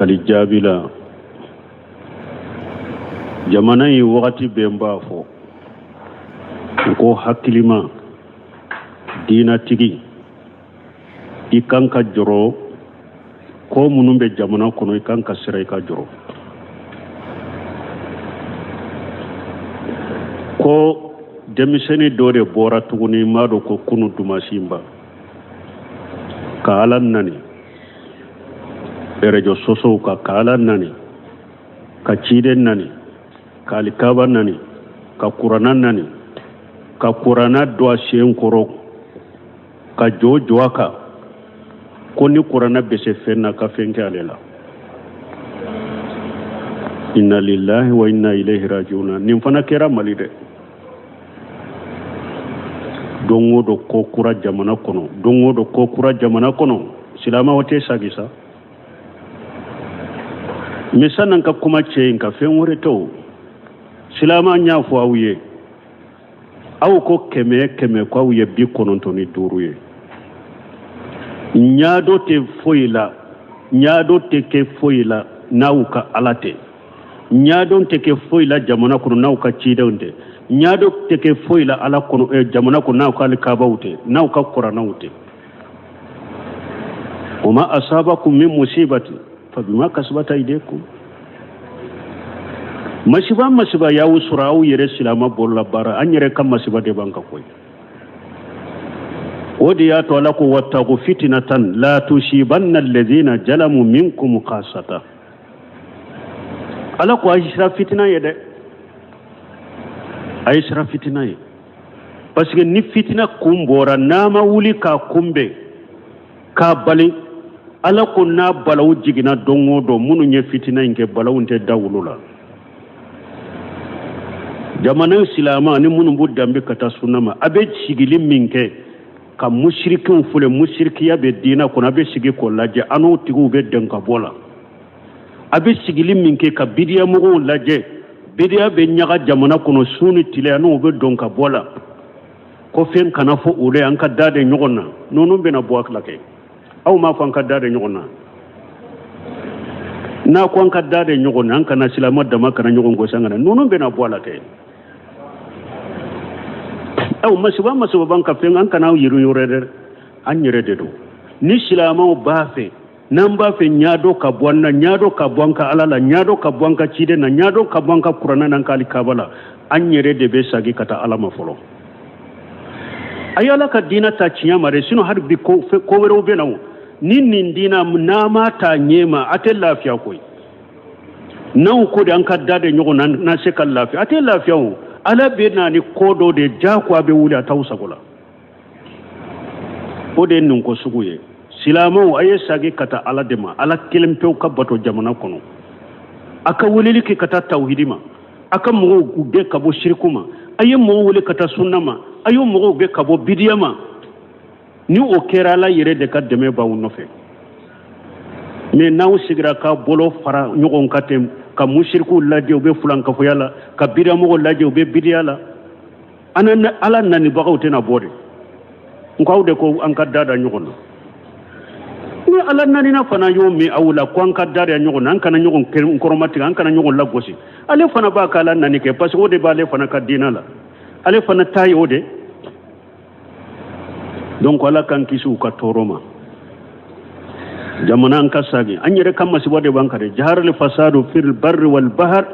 Ali jaabi la jamana in wagati bɛɛ n b'a fɔ n ko hakilima diinatigi i kan ka jɔrɔ ko minnu bɛ jamana kɔnɔ i kan ka siran i ka jɔrɔ ko denmisɛnnin dɔ de bɔra tuguni n m'a dɔn ko kunu dumasinba ka ala nani réseaux sociaux kan ka ala nani ka ciden nani ka alikaba nani ka kurana nani ka kurana don a sen kɔrɔ ka jo jɔ a kan ko ni kurana bɛ se fɛn na ka fɛn kɛ ale la inna lillahi wa inna ilayhi rajiuna nin fana kɛra mali dɛ don o don ko kura jamana kɔnɔ don o don ko kura jamana kɔnɔ silamɛw tɛ sagi sa mais san'an ka kuma cɛ in ka fɛn wɛrɛ tɛ o silamɛ n y'a fɔ aw ye aw ko kɛmɛ kɛmɛ ko aw ye 95 ye ɲaadɔ tɛ foyi la ɲaadɔ tɛ kɛ foyi la n'aw ka ala tɛ ɲaadɔn tɛ kɛ foyi la jamana kɔnɔ n'aw ka cidenw tɛ ɲaadɔn tɛ kɛ foyi la ala kɔnɔ eh, jamana kɔnɔ n'aw ka alikabaw tɛ n'aw ka kuranaw tɛ wa ma asabakum min musibati fabima kasabat aydikum masiba masiba y'aw sɔrɔ aw yɛrɛ silama bolola baara an yɛrɛ ka masiba de b'an kan koyi o de y'a to ala ko wattaqu fitnatan la tusibanna alladhina zalamu minkum khasata ala ko a ye siran fitina ye dɛ a ye siran fitina ye parce que ni fitina kun bɔra n'a ma wuli k'a kunbɛn k'a bali ala ko n'a balawu jiginna don o don minnu ye fitina in kɛ balawu tɛ da olu la jamana silama ni minnu b'u danbe ka taa sunna ma a bɛ sigili min kɛ ka musirikiw filɛ musirikiya bɛ diinɛ kɔnɔ a bɛ sigi k'o lajɛ an n'o tigiw bɛ dɛn ka bɔ la a bɛ sigili min kɛ ka bidiya mɔgɔw lajɛ bidiya bɛ ɲaga jamana kɔnɔ su ni tile an n'o bɛ dɔn ka bɔ la ko fɛn kana fɔ o la an ka da de ɲɔgɔn na ninnu bɛna bɔ a la kɛ aw m'a fɔ an ka da de ɲɔgɔn na n'a ko an ka da de ɲɔgɔn na an kana silamɛ dama kana ɲɔgɔn gosi an kana ninnu bɛna bɔ a la kɛ aw masiba masiba b'an kan fɛn an kana aw yɛrɛ yɔrɔ dɛ an yɛrɛ de don ni silamɛw b'a fɛ n'an b'a fɛ ɲaadɔ ka bɔ an na ɲaadɔ ka bɔ an ka ala la ɲaadɔ ka bɔ an ka ciden na ɲaadɔ ka bɔ an ka kuranɛ n'an ka alikaba la an yɛrɛ de bɛ sagi ka taa ala ma fɔlɔ a ye ala ka diinɛ ta tiɲɛ ma dɛ sinon hali bi ko wɛrɛw bɛ na o ni nin diinɛ n'a m'a ta ɲɛ ma a tɛ lafiya koyi n'anw ko de an ka da de ɲɔgɔn na n'an se ka lafiya a tɛ lafiya o ala bɛ na ni ko dɔ de jagoya bɛ wuli a t'aw sago la o de ye nin ko sugu ye silamɛw a ye sagi ka taa ala de ma ala kelen pewu ka bato jamana kɔnɔ a ka weleli kɛ ka taa tawhidi ma a ka mɔgɔw gɛn ka bɔ siriku ma a ye mɔgɔw wele ka taa sunna ma a ye mɔgɔw gɛn ka bɔ bidiya ma ni o kɛra ala yɛrɛ de ka dɛmɛ b'aw nɔfɛ mais n'aw sigira ka bolo fara ɲɔgɔn kan ten ka musirikuw lajɛ u bɛ fulankafoya la ka bidiyamɔgɔw lajɛ u bɛ bidiya la an ala nanibagaw tɛna bɔ de n ko aw de ko an ka da da ɲɔgɔn na ni ala nanina fana y'o min aw la ko an ka da da ɲɔgɔn na an kana ɲɔgɔn kɔrɔmatigɛ an kana ɲɔgɔn lagosi ale fana b'a ka ala nani kɛ parce que o de b'ale fana ka diinɛ la ale fana ta ye o de donc ala k'an kisi u ka tɔɔrɔ ma jamana an ka sagi an yɛrɛ ka masiba de b'an kan dɛ jaharal fasadu fil barri wal bahar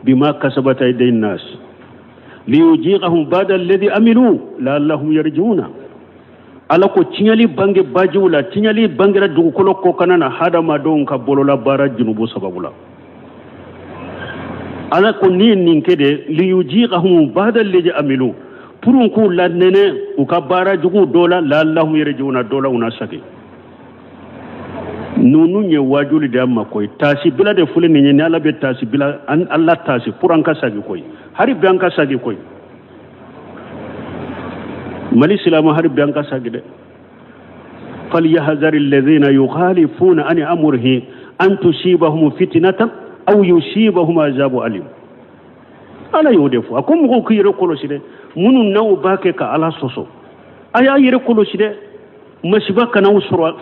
bima kasabat aydin nas liyuziqahum ba'da alladhi amilu la'allahum yarji'una ala ko tiɲɛli bange bajiw la tiɲɛli bangera dugukolo kɔkanna na hadamadenw ka bolola baara junubu sababu la ala ko ni nin kɛ de liyuziqahum ba'da alladhi amilu pour k'u lanɛnɛ u ka baara jugu dɔ la la'allahum yarji'una dɔ la u na sagi ninnu ye wajuli de an ma koyi taasibila de filɛ nin ye ni ala bɛ taasibila an ala taasi pour an ka sagi koyi hari bi an ka sagi koyi mali silamɛ hari bi an ka sagi dɛ falyahzari alladhina yukhalifuna an amrihi an tusibahum fitnatan aw yusibahum azabu alim ala y'o de fɔ a ko mɔgɔw k'u yɛrɛ kɔlɔsi dɛ minnu n'aw b'a kɛ ka ala sɔsɔ a y'a yɛrɛ kɔlɔsi dɛ masiba kana aw sɔrɔ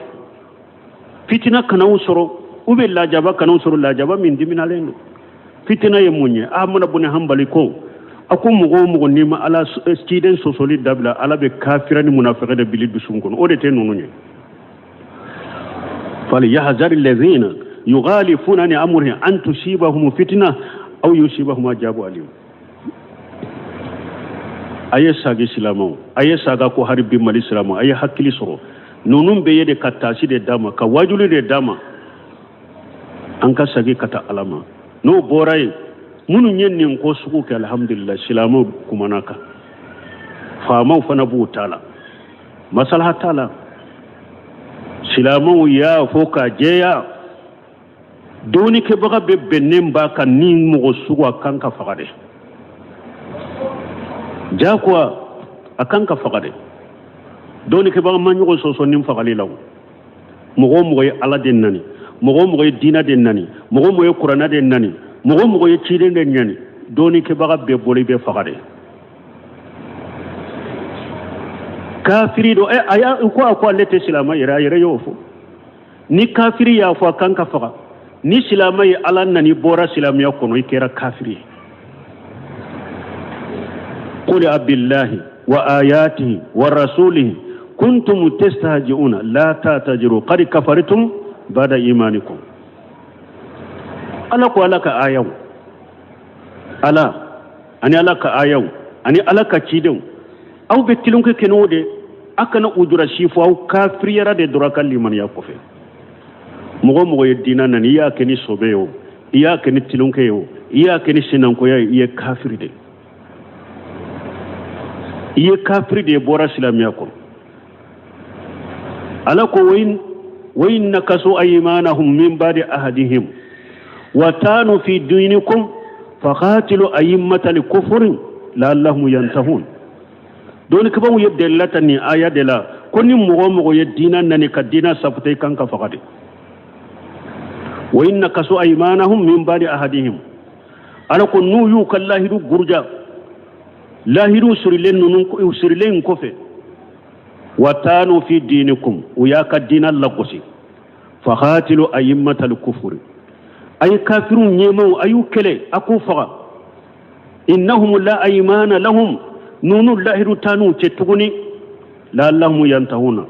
fitina kana aw sɔrɔ Ou bien lajaba kan'u sɔrɔ, lajaba min diminalen don. Fitina ye mun ye? Ahmada bun Hanbali ko, a ko mɔgɔ o mɔgɔ n'i ma Ala ciden sɔsɔli dabila, Ala bɛ kafira ni munafɛkɛ de bil'i dusukun kɔnɔ. O de tɛ ninnu ye. Falyahzari allazina yukhalifuna an amrihi an tusibahum fitna aw yusibahum ajabu alim. A ye sagi silamɛw, a ye saga ko hari bi Mali silamɛw, a ye hakili sɔrɔ. Ninnu bɛɛ ye de ka taasi de d'a ma, ka wajuli de d'a ma, an ka sagi ka taa Ala ma. N'o bɔra yen, minnu ye nin ko sugu kɛ, alhamdulillah, silamɛw kumana kan, faamaw fana b'u ta la, masalaha t'a la. Silamɛw y'a fɔ ka jɛya, dɔnnikɛbaga bɛɛ bɛnnen b'a kan, ni mɔgɔ sugu a kan ka faga de, jagoya a kan ka faga de. Dɔnnikɛbaga ma ɲɔgɔn sɔsɔ nin fagali la. Mɔgɔ o mɔgɔ ye Ala de nani, mɔgɔ o mɔgɔ ye diinɛ de nani, mɔgɔ o mɔgɔ ye kuranɛ de nani, mɔgɔ o mɔgɔ ye ciden de nani, dɔnnikɛbaga bɛɛ bolo i bɛ faga de. Kafiri don, a y'a ko a ko ale tɛ silamɛ yɛrɛ, a yɛrɛ y'o fɔ. Ni kafiri y'a fɔ a kan ka faga, ni silamɛ ye Ala nani bɔra silamɛya kɔnɔ, i kɛra kafiri ye. Qul abillahi wa ayatihi wa rasulihi kuntum tastahzi'una la ta'taziru qad kafartum ba'da imanikum. Ala ko Ala ka ayaw, Ala ani Ala ka ayaw ani Ala ka cidenw, aw bɛ tulonkɛ kɛ n'o de, a kana ujura si fɔ, aw kafiriyara de dɔrɔn ka limaniya kɔfɛ. Mɔgɔ o mɔgɔ ye diinɛ nani, i y'a kɛ ni sɔbɛ ye o, i y'a kɛ ni tulonkɛ ye o, i y'a kɛ ni sinankoya ye, i ye kafiri de, i ye kafiri de ye, bɔra silamɛya kɔnɔ. Ala ko wa in nakasu aymanahum min ba'di ahadihim wa tanu fi dinikum faqatilu a'immatal kufri la'allahum yantahun. Dɔnnikɛbaaw ye delila ta nin aya de la ko ni mɔgɔ o mɔgɔ ye diina nani ka diina safuta, i kan ka faga de. Wa in nakasu aymanahum min ba'di ahadihim, Ala ko n'u y'u ka lahidu guruja, lahidu sirilen ninnu sirilen kɔfɛ, wa tanu fi dinikum, u y'a ka diina lagosi, faqatilu a'immatal kufuri, a ye kafiriw ɲɛmaw a y'u kɛlɛ, a k'u faga. Innahum la aymana lahum, nunu lahidu t'an cɛ tuguni, la'allahum yantahuna,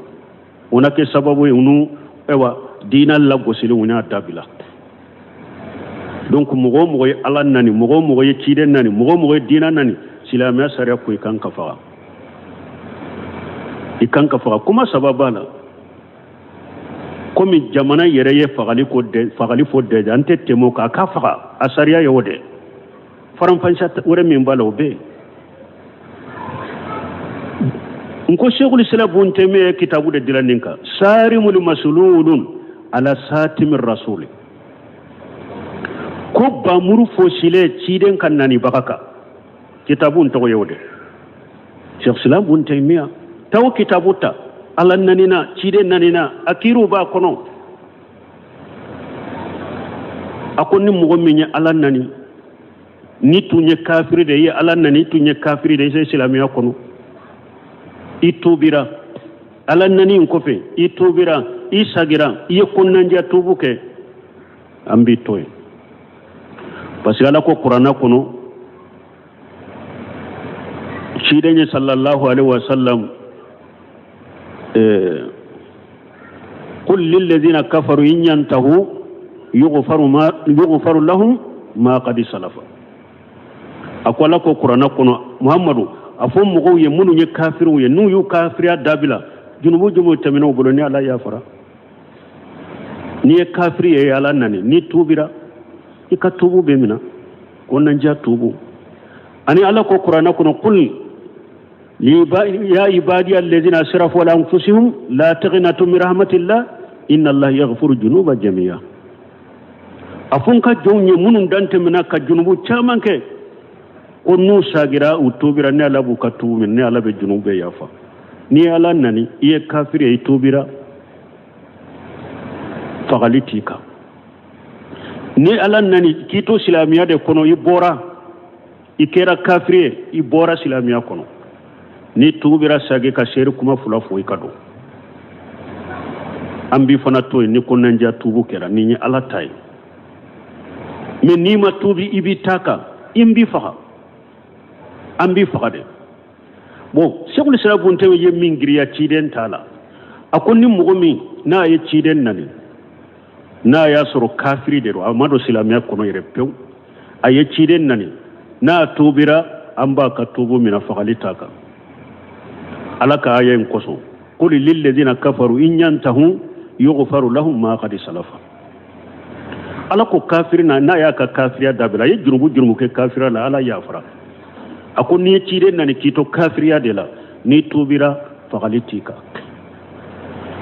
o na kɛ sababu ye unu ayiwa diina lagosili u n'a dabila. Donc mɔgɔ o mɔgɔ ye Ala nani, mɔgɔ o mɔgɔ ye ciden nani, mɔgɔ o mɔgɔ ye diina nani, silamɛya sariya ko i kan ka faga, i kan ka faga. Kuma saba b'a la. Komi jamana yɛrɛ ye fagali ko fagali fɔ dɛja, an tɛ tɛmɛ o kan, a ka faga, a sariya ye o de. Faranfasiya wɛrɛ min b'a la, o bɛ yen. N ko Seikhul Islam Bun Taymiya ye kitabu de dilan nin kan, sarimul masululun ala satimi rasuli, ko bamuru fosilen ciden ka nanibaga kan. Kitabu n tɔgɔ ye o de. Sheikh Islam Bun Taymiya ta o kitabu ta, Ala nanina, ciden nanina, a kiiriw b'a kɔnɔ. A ko ni mɔgɔ min ye Ala nani, ni tun ye kafiri de ye, Ala nani, i tun ye kafiri de ye, i se silamɛya kɔnɔ, i tubira Ala nani in kɔfɛ, i tubira, i sagira, i ye kɔnɔnajɛya tubu kɛ, an b'i to yen. Parce que Ala ko kuranna kɔnɔ, ciden ye sallallahu alaihi wa sallam, qul lillazina kafaru in yantahu yughfaru ma yughfaru lahum ma qad salafa. A ko Ala ko kuranna kɔnɔ, Muhammadu, a fɔ mɔgɔw ye minnu ye kafiriw ye, n'u y'u kafiriya dabila, junubu junubu tɛmɛna u bolo, ni Ala yafara. N'i ye kafiri ye, Ala nani, n'i tubira, i ka tubu bɛ minɛ, kɔnɔnajɛya tubu. Ani Ala ko kuranna kɔnɔ, qul ya ibadiya allazina asrafu ala anfusihim la taqnatu min rahmatillah inna allaha yaghfiru junuba jami'a. A fɔ n ka jɔnw ye minnu dan tɛmɛna ka junubu caman kɛ, ko n'u sagira, u tubira, ne Ala b'u ka tubu minɛ, ne Ala bɛ junubu bɛɛ yafa. N'i ye Ala nani, i ye kafiri ye, i tubira, fagali t'i kan. Ni Ala nani k'i to silamɛya de kɔnɔ, i bɔra, i kɛra kafiri ye, i bɔra silamɛya kɔnɔ, n'i tubira, sagi ka seeri kuma fila fɔ, i ka don. An b'i fana to yen ni kɔnɔnajɛya tuubu kɛra, nin ye Ala ta ye. Mais n'i ma tuubi, i b'i ta kan, i b'i faga, an b'i faga de. Bon, Sɛkul Islam bun Taymiya ye min giriya ciden ta la, a ko ni mɔgɔ min n'a ye ciden nani, n'a y'a sɔrɔ kafiri de don, a ma don silamɛya kɔnɔ yɛrɛ pewu, a ye ciden nani, n'a tuubira, an b'a ka tuubu minɛ, fagali t'a kan, Ala ka aya in kosɔn: qul lilladina kafaru in yantahu yughfaru lahum ma qad salafa. Ala ko kafiri na n'a y'a ka kafiriya dabila, a ye jurumu jurumu kɛ kafiriya la, Ala yafara. A ko n'i ye ciden nani k'i to kafiriya de la, n'i tuubira, fagali t'i kan.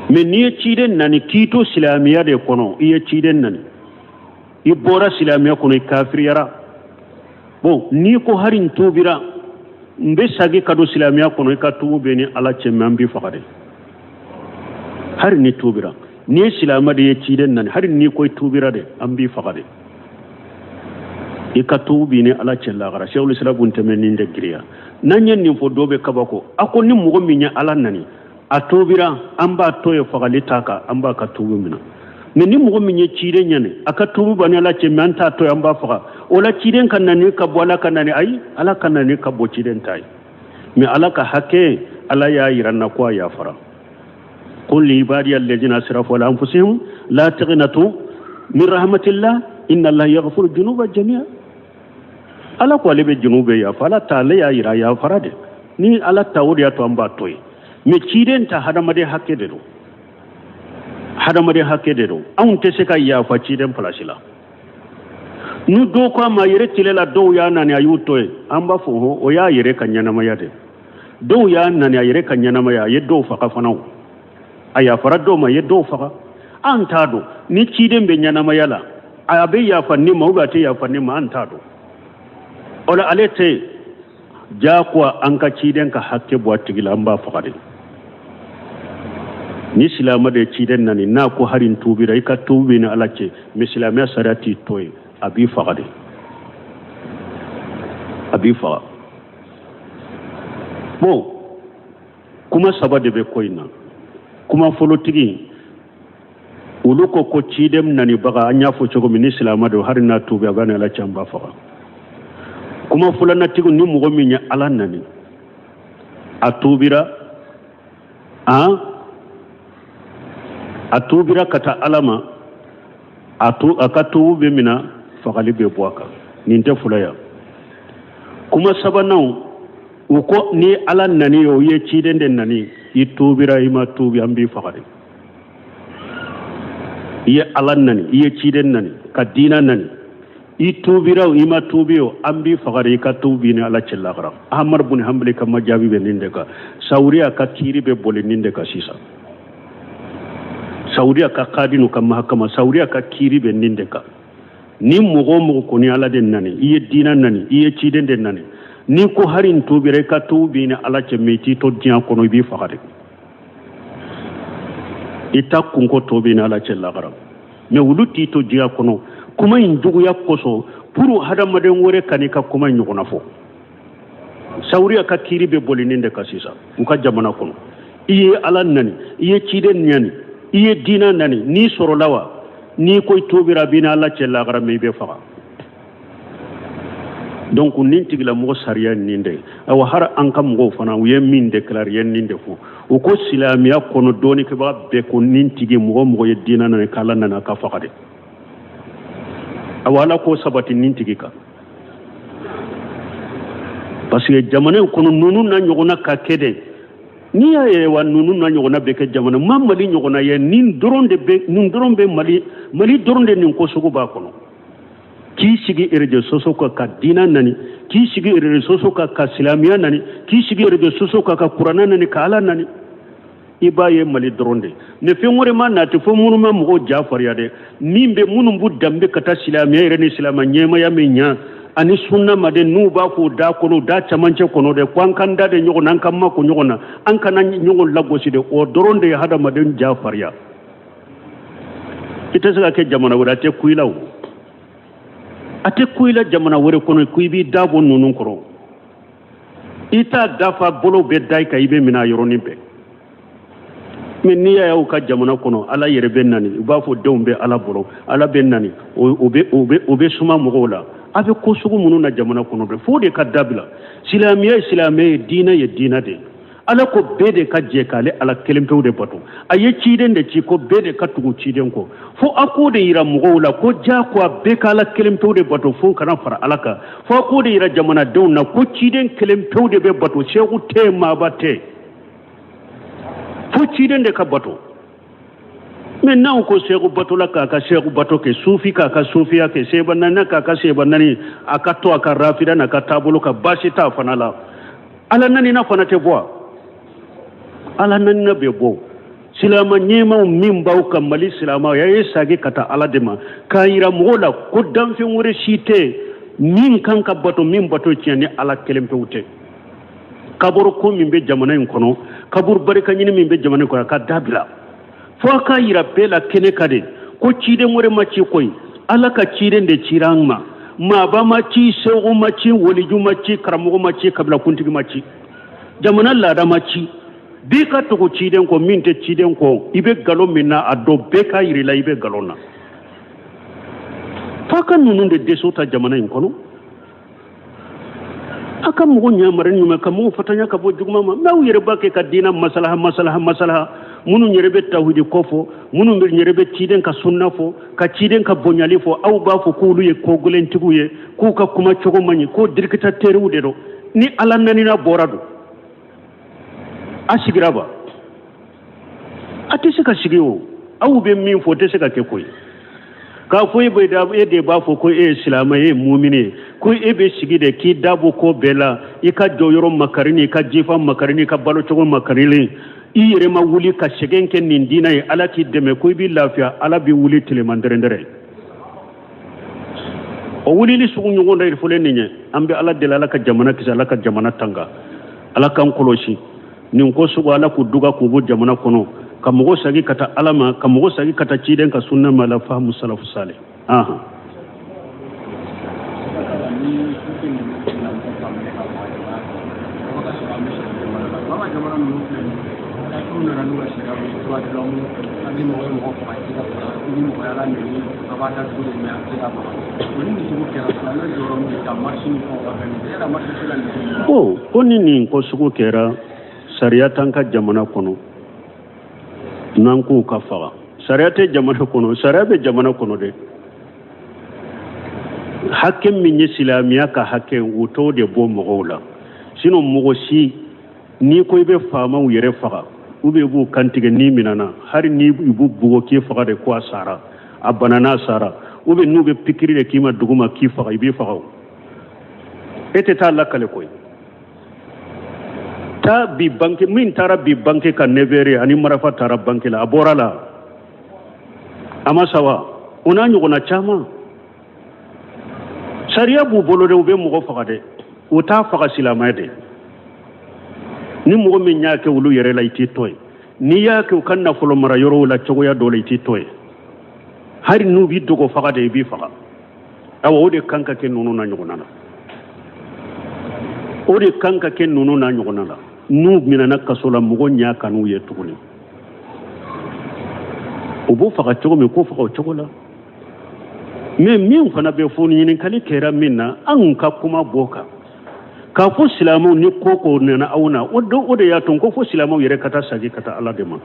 Mais n'i ye ciden nani k'i to silamɛya de kɔnɔ, i ye ciden nani, i bɔra silamɛya kɔnɔ, i kafiriyara, bon, n'i ko hari n tuubira, n bɛ sagi ka don silamɛya kɔnɔ, i ka tuubu bɛ ni Ala cɛ, mais an b'i faga de. Hari n'i tuubira, n'i ye silamɛ de ye ciden nani, hari n'i ko i tuubira de, an b'i faga de. I ka tuubu b'i ni Ala cɛ lagara. Sɛkul Islam bun Taymiya nin de giriya. N'an ye nin fɔ, dɔ bɛ kabako. A ko ni mɔgɔ min ye Ala nani, a tuubira, an b'a to yen, fagali t'a kan, an b'a ka tuubu minɛ. Mais ni mɔgɔ min ye ciden nani, a ka tuubu b'a ni Ala cɛ, mais an t'a to yen, an b'a faga. O la, ciden ka nani ka bon Ala ka nani? Ayi, Ala ka nani ka bon ciden ta ye. Mais Ala ka hakɛ, Ala y'a yira n na ko a yafara: qul li ibadiya alladhina asrafu ala anfusihim la taqnatu min rahmatillah inna allaha yaghfiru dhunuba jami'a. Ala ko ale bɛ junubu bɛɛ yafa. Ala ta, ale y'a yira a yafara de. Ni Ala ta, o de y'a to an b'a to yen. Mais ciden ta, hadamaden hakɛ de don, hadamaden hakɛ de don. Anw tɛ se ka yafa ciden place la. Ni dɔw ko a ma yɛrɛ tile la, dɔw y'a nani, a y'u to yen, an b'a fɔ hɔn, o y'a yɛrɛ ka ɲɛnamaya de. Dɔw y'a nani a yɛrɛ ka ɲɛnamaya, a ye dɔw faga fana. O a yafara dɔw ma, a ye dɔw faga. An t'a dɔn ni ciden bɛ ɲɛnamaya la, a bɛ yafa ne ma ou bien a tɛ yafa ne ma, an t'a dɔn. O la, ale tɛ yen diyagoya an ka ciden ka hakɛ bɔ a tigi la, an b'a faga de. Ni silamɛ de ye ciden nani, n'a ko hari n tuubira, i ka tuubi b'i ni Ala cɛ, mais silamɛya sariya t'i to yen, a b'i faga de, a b'i faga. Bon, kuma saba de bɛ ko in na. Kuma fɔlɔtigi olu ko ko ciden nanibaga, an y'a fɔ cogo min, ni silamɛ don, hali n'a tuubi, a b'a ni Ala cɛ, an b'a faga. Kuma filanatigi, ni mɔgɔ min ye Ala nani, a tuubira, an a tuubira ka taa Ala ma, a tu a ka tuubu bɛ mina, fagali bɛ bɔ a kan. Nin tɛ fula ya. Kuma sabanan, u ko ni Ala nani o ye ciden de nani, i tuubira, i ma tuubi, an b'i faga de. I ye Ala nani, i ye ciden nani, ka diina nani, i tuubira o, i ma tuubi o, an b'i faga de. I ka tuubi b'i ni Ala cɛ lagara. Ahamadu bun Hanbali ka majaabi bɛ nin de kan. Saudiya ka kiiri bɛ boli nin de kan sisan. Saudiya ka kadinu ka mahakama, Saudiya ka kiiri bɛ nin de kan. Ni mɔgɔ o mɔgɔ kɔni Ala de nani, i ye diina nani, i ye ciden de nani, n'i ko hari n tuubira, i ka tuubi b'i ni Ala cɛ, mais i t'i to diɲɛ kɔnɔ, i b'i faga de. I ta kunko tɔ b'i ni Ala cɛ lagara. Mais olu t'i to diɲɛ kɔnɔ kuma in juguya kosɔn, pour hadamaden wɛrɛ kan'i ka kuma in ɲɔgɔnna fɔ. Sawuriya ka kiiri bɛ boli nin de kan sisan u ka jamana kɔnɔ. I ye Ala nani, i ye ciden nani, i ye diina nani, n'i sɔrɔla wa, n'i ko i tuubira, b'i ni Ala cɛ lagara, mais i bɛ faga. Donc nin tigilamɔgɔ sariya nin de. Awa, har an ka mɔgɔw fana, u ye min déclarer ye nin de fɔ. U ko silamɛya kɔnɔ dɔɔnikɛbaga bɛɛ ko nin tigi, mɔgɔ mɔgɔ ye diina nani k'Ala nana, ka faga de. Awa, Ala k'o sabati nin tigi kan, parce que jamana in kɔnɔ, ninnu na ɲɔgɔnna ka kɛ dɛ. N'i y'a ye wa, ninnu na ɲɔgɔnna bɛ kɛ jamana ma, Mali ɲɔgɔnna ye, nin dɔrɔn de bɛ, nin dɔrɔn bɛ Mali, Mali dɔrɔn de nin ko sugu b'a kɔnɔ. K'i sigi réseaux sociaux kan ka diina nani, k'i sigi réseaux sociaux kan ka silamɛya nani, k'i sigi réseaux sociaux kan ka kuranɛ nani, ka Ala nani, i b'a ye Mali dɔrɔn de. Ni fɛn wɛrɛ ma nati fo minnu ma mɔgɔw ja fariya dɛ, min bɛ minnu b'u danbe ka taa silamɛya yɛrɛ ni silamɛ ɲɛmaya min ɲa ani sunna ma dɛ, n'u b'a fɔ da kɔnɔ, da camancɛ kɔnɔ dɛ, ko an k'an da de ɲɔgɔn na, an k'an mako ɲɔgɔn na, an kana ɲɔgɔn lagosi dɛ, o dɔrɔn de ye hadamaden ja fariya. I tɛ se ka kɛ jamana wɛrɛ, a tɛ ku i la o, a tɛ ku i la jamana wɛrɛ kɔnɔ ko i b'i da bɔ ninnu kɔrɔ. I t'a dafa, bolo bɛ da i kan, i bɛ minɛ a yɔrɔnin bɛɛ. Mais n'i y'a y'aw ka jamana kɔnɔ, Ala yɛrɛ bɛ nani, u b'a fɔ denw bɛ Ala bolo, Ala bɛ nani, o bɛ suma mɔgɔw la. A bɛ ko sugu minnu na jamana kɔnɔ dɛ, fo de ka dabila. Silamɛya ye silamɛya ye, diinɛ ye diinɛ de ye. Ala ko bɛɛ de ka jɛ k'ale Ala kelen pewu de bato. A ye ciden de ci ko bɛɛ de ka tugu ciden kɔ. Fo a k'o de yira mɔgɔw la ko diyagoya bɛɛ ka Ala kelen pewu de bato, fo kana fara Ala kan. Fo a k'o de yira jamanadenw na ko ciden kelen pewu de bɛ bato, seku tɛ, maaba tɛ, fo ciden de ka bato. Mais n'anw ko seku batola k'a ka seku bato kɛ, sufi k'a ka sufiya kɛ, seba naani k'a ka seba naani, a ka to a ka rafida n'a ka taabolo ka baasi t'a fana la. Ala nanina fana tɛ bɔ, Ala nanina bɛ bɔ. Silama ɲɛmaw min b'aw ka Mali silamaw, a ye sagi ka taa Ala de ma k'a yira mɔgɔw la ko danfɛn wɛrɛ si tɛ min kan ka bato, min bato tiɲɛ ni Ala kelen pewu tɛ. Kaburu ko min bɛ jamana in kɔnɔ, kaburu barika ɲini min bɛ jamana in kɔnɔ, a ka dabila. Fo a k'a yira bɛɛ la kɛnɛ ka de ko ciden wɛrɛ ma ci koyi, Ala ka ciden de cira an ma. Maaba ma ci, segu ma ci, waliju ma ci, karamɔgɔ ma ci, kabila kuntigi ma ci, jamana laada ma ci. Bɛɛ ka tugu ciden kɔ. Min tɛ ciden kɔ, i bɛ nkalon min na, a dɔn bɛɛ k'a yira i la i bɛ nkalon na. F'a ka ninnu de dɛsɛ ta jamana in kɔnɔ. A ka mɔgɔ ɲamari ɲuman ka mɔgɔ fatanya ka bɔ juguman ma. N'aw yɛrɛ b'a kɛ ka diinɛ masalaha masalaha masalaha, minnu yɛrɛ bɛ tawhidi kɔ fɔ, minnu bɛ yɛrɛ bɛ ciden ka sunna fɔ, ka ciden ka bonyali fɔ, aw b'a fɔ k'olu ye kogɛlɛntigiw ye, k'u ka kuma cogo man ɲi, ko dictateurs de don. Ni Ala nanina bɔra don, a sigira ba, a tɛ se ka sigi o. Aw bɛ min fɔ, o tɛ se ka kɛ koyi. K'a fɔ e bɛ e de b'a fɔ ko e ye silamɛ ye, mumini ye, ko e bɛ sigi de k'i da bɔ ko bɛɛ la, i ka jɔyɔrɔ makari ni i ka jifa makari ni i ka balocogo makarilen, i yɛrɛ ma wuli ka sɛgɛn kɛ nin diinɛ ye, Ala k'i dɛmɛ ko i b'i lafiya. Ala b'i wuli tileman dɛrɛndɛrɛ. O wulili sugu ɲɔgɔn dɔ fɔlen nin ye. An bɛ Ala deli, Ala ka jamana kisi, Ala ka jamana tanga, Ala k'an kɔlɔsi nin ko sugu, Ala k'u duga k'u bɔ jamana kɔnɔ, ka mɔgɔ sagi ka taa Ala ma, ka mɔgɔ sagi ka taa ciden ka sunna ma, la fahamu salafu salih. Ahan. Ni minɛ ka faga jamana kɔnɔ, o ka sɔrɔ an bɛ sɔrɔ jamana la. An ka jamana ninnu filɛ nin ye, kafiriw nana n'u ka sariyaw ye, droit de l'homme, ni mɔgɔ ye mɔgɔ faga, i tɛ se ka faga, ni mɔgɔ y'a nɛni, a b'a datugu de, mais a tɛ se ka faga. O ni nin sugu kɛra, silamɛ jɔyɔrɔ min ye ka marche ni fɛnw ka fɛn yala marche tɛ se ka nin ko ko ni nin ko sugu kɛra, sariya t'an ka jamana kɔnɔ n'an k'u ka faga. Sariya tɛ jamana kɔnɔ? Sariya bɛ jamana kɔnɔ dɛ. Hakɛ min ye silamɛya ka hakɛ, o t'o de bɔ mɔgɔw la. Sinon mɔgɔ si n'i ko i bɛ faamaw yɛrɛ faga ou bien i b'u kantigɛ, n'i minɛna, hali ni i b'u bugɔ k'i faga de, ko a sara, a banana, a sara, ou bien n'u bɛ pikiri de k'i ma duguma k'i faga, i b'i faga. O e tɛ taa lakale koyi. Taa bi banque, min taara bi banque ka 9 ani marafa taara banque la, a bɔra la, a ma sa wa? O n'a ɲɔgɔnna caman. Sariya b'u bolo dɛ, u bɛ mɔgɔ faga dɛ, u t'a faga silamɛ de. Ni mɔgɔ min y'a kɛ olu yɛrɛ la, i t'i to yen. N'i y'a kɛ u ka nafolo mara yɔrɔw la cogoya dɔ la, i t'i to yen. Hali n'u b'i dogo faga de, i b'i faga. Awa, o de kan ka kɛ ninnu na ɲɔgɔnna la, o de kan ka kɛ ninnu na ɲɔgɔnna la. N'u minɛna kaso la, mɔgɔ ɲɛ kan'u ye tuguni. U b'u faga cogo min, k'u faga o cogo la. Mais min fana bɛ fɔ, ɲininkali kɛra min na, anw ka kuma bɔ kan k'a fɔ silamɛw ni ko ko nana aw na, o de y'a to ko fo silamɛw yɛrɛ ka taa sagi ka taa Ala de ma.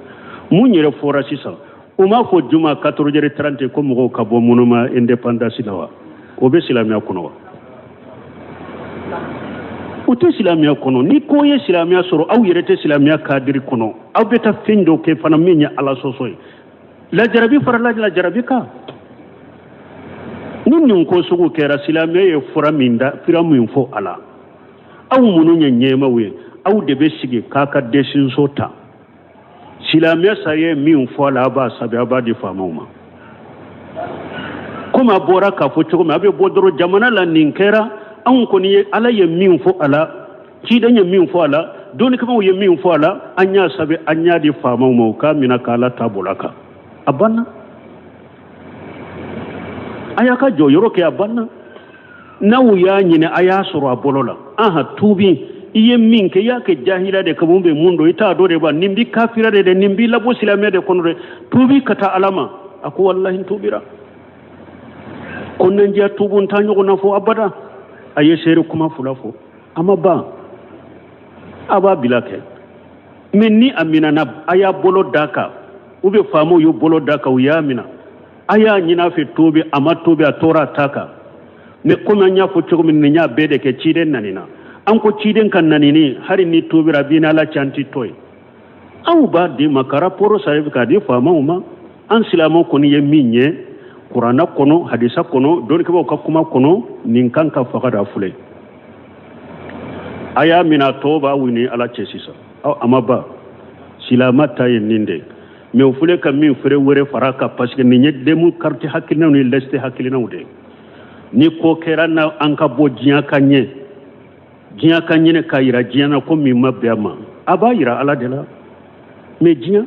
Mun yɛrɛ fɔra sisan? U m'a fɔ juma 14h30 ko mɔgɔw ka bɔ monument indépendance la wa? O bɛ silamɛya kɔnɔ wa? O tɛ silamɛya kɔnɔ. Ni ko ye silamɛya sɔrɔ, aw yɛrɛ tɛ silamɛya cadre kɔnɔ, aw bɛ taa fɛn dɔ kɛ fana min ye Ala sɔsɔ ye. Lajarabi farala lajarabi kan. Ni nin ko sugu kɛra, silamɛya ye fura min da, fura min fɔ a la, aw minnu ye ɲɛmaw ye, aw de bɛ sigi k'a ka décision ta. Silamɛya sariya ye min fɔ a la, a b'a sɛbɛn, a b'a di faamaw ma. Komi a bɔra k'a fɔ cogo min, a bɛ bɔ dɔrɔn jamana la, nin kɛra, anw kɔni ye Ala ye min fɔ a la, ciden ye min fɔ a la, dɔnnikɛbaaw ye min fɔ a la, an y'a sɛbɛn, an y'a di faamaw ma, u k'a minɛ k'Ala ta bolo a kan. A banna. A y'a ka jɔyɔrɔ kɛ, a banna. N'aw y'a ɲini, a y'a sɔrɔ a bolo la. An ha tuubi. I ye min kɛ, i y'a kɛ jahiliya de kama, bɛ mun don, i t'a dɔn de ba. Nin b'i kafira de dɛ, nin b'i labɔ silamɛya de kɔnɔ dɛ. Tuubi ka taa Ala ma. A ko walahi, n tuubira. Ko nanjiya tuubu n t'a ɲɔgɔn na fɔ abada. A ye seere kuma fila fɔ, a ma ban, a b'a bila kɛ. Mais ni a minana, a y'a bolo d'a kan, ou bien faamaw y'u bolo d'a kan, u y'a mina, a y'a ɲini a fɛ tuubi, a ma tuubi, a tora a ta kan. Mais komi an y'a fɔ cogo min, nin y'a bɛɛ de kɛ, ciden nanina. An ko ciden ka nanini, hali ni tuubira, a b'i n'Ala cɛ, an ti to yen. Aw b'a di ma ka rapport sɛbɛn k'a di faamaw ma. An silamɛw kɔni ye min ye kuranna kɔnɔ, hadisa kɔnɔ, dɔnnikɛbaaw ka kuma kɔnɔ, nin kan ka faga da filɛ. A y'a minɛ, a tɔ b'aw ni Ala cɛ sisan. Aw a ma ban, silama ta ye nin de. Mais o filɛ ka min fere wɛrɛ fara kan, parce que nin ye démocrate hakilinaw ni laïcité hakilinaw de. Ni ko kɛra na, an ka bɔ diɲɛ ka ɲɛ, diɲɛ ka ɲinɛ k'a yira diɲɛ na ko min ma bɛn a ma, a b'a yira Ala de la. Mais diɲɛ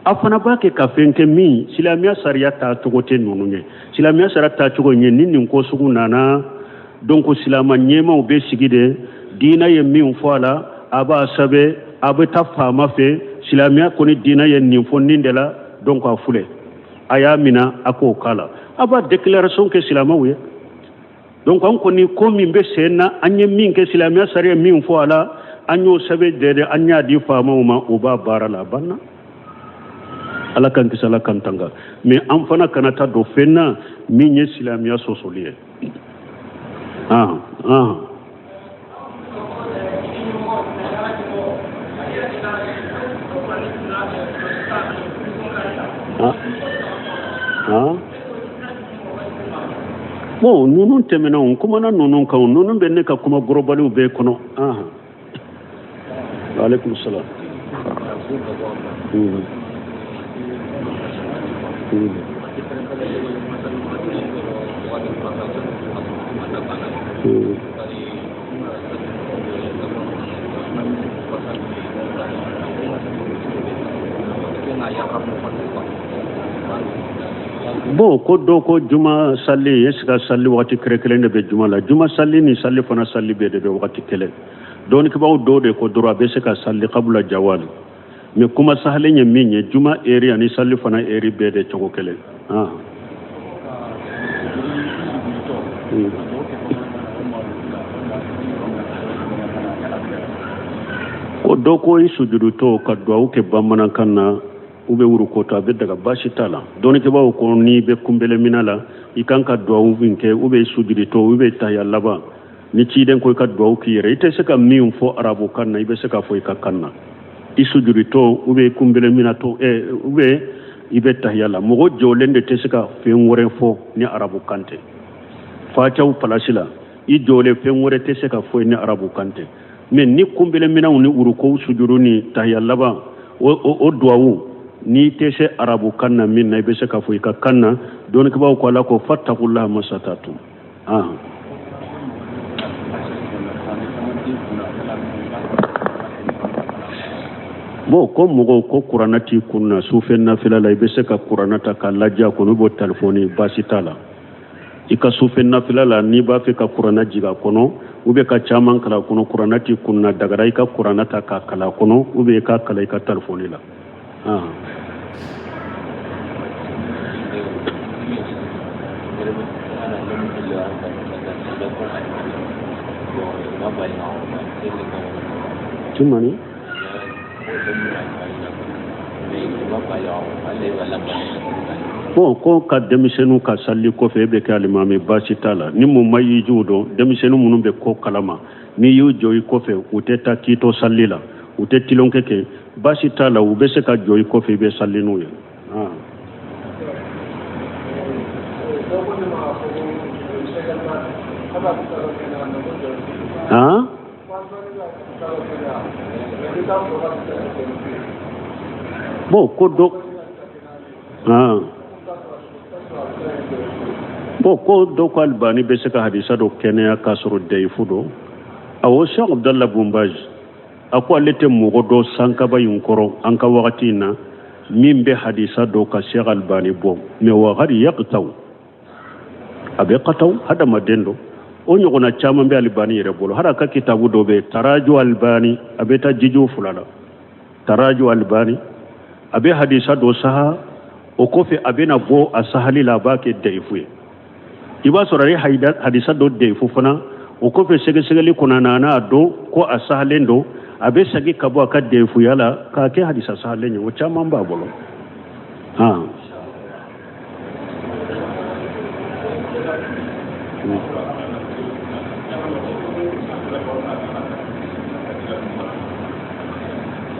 a fana b'a kɛ ka fɛn kɛ min silamɛya sariya taacogo tɛ ninnu ye. Silamɛya sariya taacogo ye ni nin ko sugu nana, donc silama ɲɛmaw bɛ sigi de, diinɛ ye min fɔ a la, a b'a sɛbɛn, a bɛ taa faama fɛ. Silamɛya kɔni diinɛ ye nin fɔ nin de la, donc a filɛ, a y'a mina, a k'o k'a la, a b'a déclaration kɛ silamɛw ye. Donc an kɔni ko min bɛ sen na, an ye min kɛ, silamɛya sariya min fɔ a la, an y'o sɛbɛn de, an y'a di faamaw ma, u b'a baara la, a banna. Ala k'an kisi, Ala k'an tanga. Mais an fana kana taa don fɛn na min ye silamɛya sɔsɔli ye. Ah ah ah ah. Bon, ninnu tɛmɛna, n kumana ninnu kan, ninnu bɛ ne ka kuma gorobaliw bɛɛ kɔnɔ. Ah, aleykum salam. Bon, ko dɔ ko juma sali, est ce que sali waati kɛrɛ kelen de bɛ juma la? Juma sali ni sali fana sali bɛɛ de bɛ waati kelen. Dɔnnikɛbaaw dɔw de ko dɔrɔn a bɛ se ka sali kabula jawali. Mais kuma sahalen ye min ye, juma eri ani sali fana eri bɛɛ de cogo kelen. Ah. Ko dɔ ko i sujudutɔ ka duwawu kɛ bamanankan na, u bɛ wurukotɔ, a bɛ daga, baasi t'a la. Dɔnnikɛbaaw ko n'i bɛ kunbɛlɛminɛ la, i kan ka duwawu min kɛ, u bɛ sujudutɔ, u bɛ tahiya laban, ni ciden ko i ka duwawu k'i yɛrɛ, i tɛ se ka min fɔ arabukan na, i bɛ se k'a fɔ i ka kan na, i sujudutɔ, u bɛ kunbɛlɛminɛtɔ, u bɛ i bɛ tahiya la. Mɔgɔ jɔlen de tɛ se ka fɛn wɛrɛ fɔ ni arabukan tɛ. Fatiyaw palasi la, i jɔlen, fɛn wɛrɛ tɛ se ka fɔ ni arabukan tɛ. Mais ni kunbɛlɛminɛw ni urukow, sujuru ni tahiya laban, o duwawu, n'i tɛ se arabukan na min na, i bɛ se k'a fɔ i ka kan na. Dɔnnikɛbaaw ko Ala ko fatakulaha masatatu. Ah. Bon, ko mɔgɔw ko kuranna t'i kun na sufɛ nafila la, i bɛ se ka kuranna ta k'a lajɛ a kɔnɔ, i b'o telefɔni, baasi t'a la. I ka sufɛ nafila la, n'i b'a fɛ ka kuranna jigin a kɔnɔ, ou bien ka caman kalan a kɔnɔ, kuranna t'i kun na, dagara i ka kuranna ta k'a kalan a kɔnɔ, ou bien i k'a kalan i ka telefɔni la. Ah. Jumani? Bon, ko ka denmisɛnninw ka sali kɔfɛ, e bɛ kɛ alimami, baasi t'a la. Ni mun ma yijiw dɔn, denmisɛnnin minnu bɛ ko kalama, n'i y'u jɔ i kɔfɛ, u tɛ taa k'i to sali la, u tɛ tilonkɛ kɛ, baasi t'a la, u bɛ se ka jɔ i kɔfɛ, i bɛ sali n'u ye. Ah. Ah? Bon, ko dɔ ah. Bon, ko dɔ ko Albani bɛ se ka hadisa dɔ kɛnɛya k'a sɔrɔ dayifu don. Awɔ, Cheikh Abdallah Bun Baz a ko ale tɛ mɔgɔ dɔ sankaba in kɔrɔ an ka wagati in na min bɛ hadisa dɔ ka Cheikh Albani bɔ. Mais wa qad yaqtaw, a bɛ kataw, hadamaden don. O ɲɔgɔnna caman bɛ Alibani yɛrɛ bolo. Hali a ka kitabu dɔ bɛ yen, Taraju Alibani, a bɛ taa jiju 2 la. Taraju Alibani, a bɛ hadisa dɔ saha, o kɔfɛ a bɛna bɔ a sahali la, a b'a kɛ dayifu ye. I b'a sɔrɔ a ye hadisa dɔ dayifu fana, o kɔfɛ sɛgɛsɛgɛli kɔnɔ a nana a dɔn ko a sahalen don, a bɛ segin ka bɔ a ka dayifuya la k'a kɛ hadisa sahalen ye. O caman b'a bolo. Han.